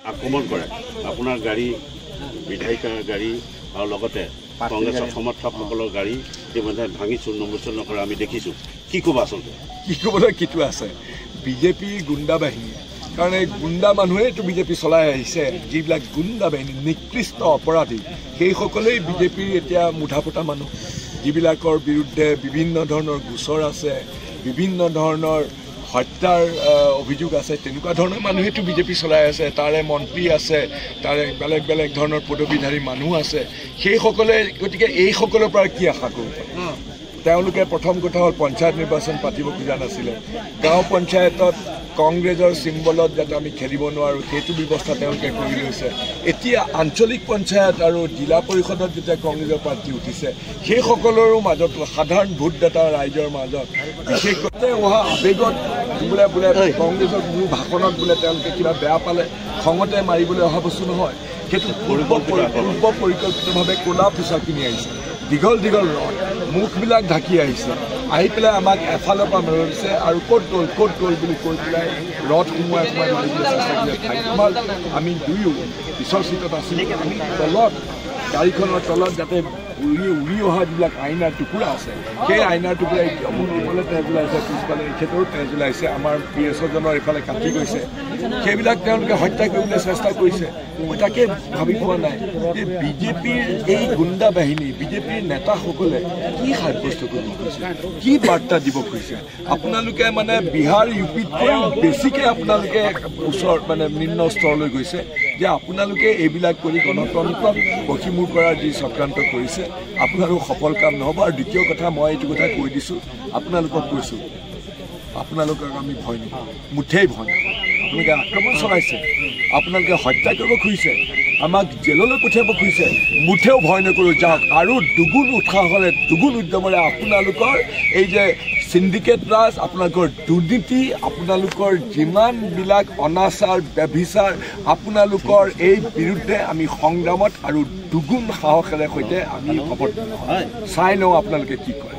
আক্ৰমণ কৰে আপোনাৰ গাড়ী, বিধায়িকাৰ গাড়ী আৰু লগতে কংগ্ৰেছৰ সমৰ্থকসকলৰ গাড়ী ইতিমধ্যে ভাঙি চূৰ্ণ বিচূৰ্ণ কৰা আমি দেখিছোঁ। কি ক'ব আচলতে? কি ক'বলৈ কিটো আছে, বিজেপি গুণ্ডা বাহিনী, কাৰণ এই গুণ্ডা মানুহেইতো বিজেপি চলাই আহিছে। যিবিলাক গুণ্ডা বাহিনী, নিকৃষ্ট অপৰাধী, সেইসকলেই বিজেপিৰ এতিয়া মুধা পতা মানুহ, যিবিলাকৰ বিৰুদ্ধে বিভিন্ন ধৰণৰ গোচৰ আছে, বিভিন্ন ধৰণৰ হত্যাৰ অভিযোগ আছে, তেনেকুৱা ধৰণৰ মানুহেতো বিজেপি চলাই আছে। তাৰে মন্ত্ৰী আছে, তাৰে বেলেগ বেলেগ ধৰণৰ পদবীধাৰী মানুহ আছে, সেইসকলে। গতিকে এইসকলৰ পৰা কি আশা কৰিব পাৰে? তেওঁলোকে প্ৰথম কথা হ'ল পঞ্চায়ত নিৰ্বাচন পাতিব খোজা নাছিলে। গাঁও পঞ্চায়তত কংগ্ৰেছৰ চিম্বলত যাতে আমি খেলিব নোৱাৰোঁ সেইটো ব্যৱস্থা তেওঁলোকে কৰি লৈছে। এতিয়া আঞ্চলিক পঞ্চায়ত আৰু জিলা পৰিষদত যেতিয়া কংগ্ৰেছৰ প্ৰাৰ্থী উঠিছে, সেইসকলৰো মাজত সাধাৰণ ভোটদাতা ৰাইজৰ মাজত বিশেষকৈ অহা আৱেগত বোলে বোলে কংগ্ৰেছক মোৰ ভাষণত বোলে তেওঁলোকে কিবা বেয়া পালে খঙতে মাৰিবলৈ অহা বস্তু নহয়, সেইটো পূৰ্ব পৰিকল্পিতভাৱে ক'লা পোছাক কিনি আহিছে, দীঘল দীঘল ৰদ, মুখবিলাক ঢাকি আহিছে, আহি পেলাই আমাক এফালৰ পৰা মাৰিছে আৰু ক'ত গ'ল ক'ত গ'ল বুলি কৈ পেলাই ৰদ সোমোৱাই সোমাই মাৰিবলৈ চেষ্টা কৰিছে। ভাগ্যমান আমি দুয়ো পিছৰ চিটত আছিলোঁ, আমি তলত গাড়ীখনৰ তলত যাতে উৰি উৰি অহা যিবিলাক আইনাৰ টুকুৰা আছে, সেই আইনাৰ টুকুৰা অমুক ইফালে তেজ ওলাইছে, পিছফালে এখেতৰো তেজ ওলাইছে, আমাৰ পি এছ অ'জনৰ এইফালে কাটি গৈছে, সেইবিলাক তেওঁলোকে হত্যা কৰিবলৈ চেষ্টা কৰিছে। মই তাকে ভাবি পোৱা নাই যে বিজেপিৰ এই গুণ্ডা বাহিনী, বিজেপিৰ নেতাসকলে কি সাব্যস্ত কৰিব খুজিছে, কি বাৰ্তা দিব খুজিছে। আপোনালোকে মানে বিহাৰ ইউ পিতকৈও বেছিকৈ আপোনালোকে ওচৰ মানে নিম্ন স্তৰলৈ গৈছে যে আপোনালোকে এইবিলাক কৰি গণতন্ত্ৰক পক্ষীমূৰ কৰাৰ যি চক্ৰান্ত কৰিছে, আপোনালোক সফল কাম নহ'ব। আৰু দ্বিতীয় কথা, মই এইটো কথা কৈ দিছোঁ, আপোনালোকক কৈছোঁ, আপোনালোকক আমি ভয় নকৰোঁ, মুঠেই ভয় নকৰোঁ। আপোনালোকে আক্ৰমণ চলাইছে, আপোনালোকে হত্যা কৰিব খুজিছে, আমাক জেললৈ পঠিয়াব খুজিছে, মুঠেও ভয় নকৰোঁ। যাওক আৰু দুগুণ উৎসাহেৰে, দুগুণ উদ্যমেৰে আপোনালোকৰ এই যে চিণ্ডিকেট ৰাজ, আপোনালোকৰ দুৰ্নীতি, আপোনালোকৰ যিমানবিলাক অনাচাৰ ব্যভিচাৰ, আপোনালোকৰ এই বিৰুদ্ধে আমি সংগ্ৰামত আৰু দুগুণ সাহসেৰে সৈতে আমি অৱতীৰ্ণ। চাই লওঁ আপোনালোকে কি কৰে।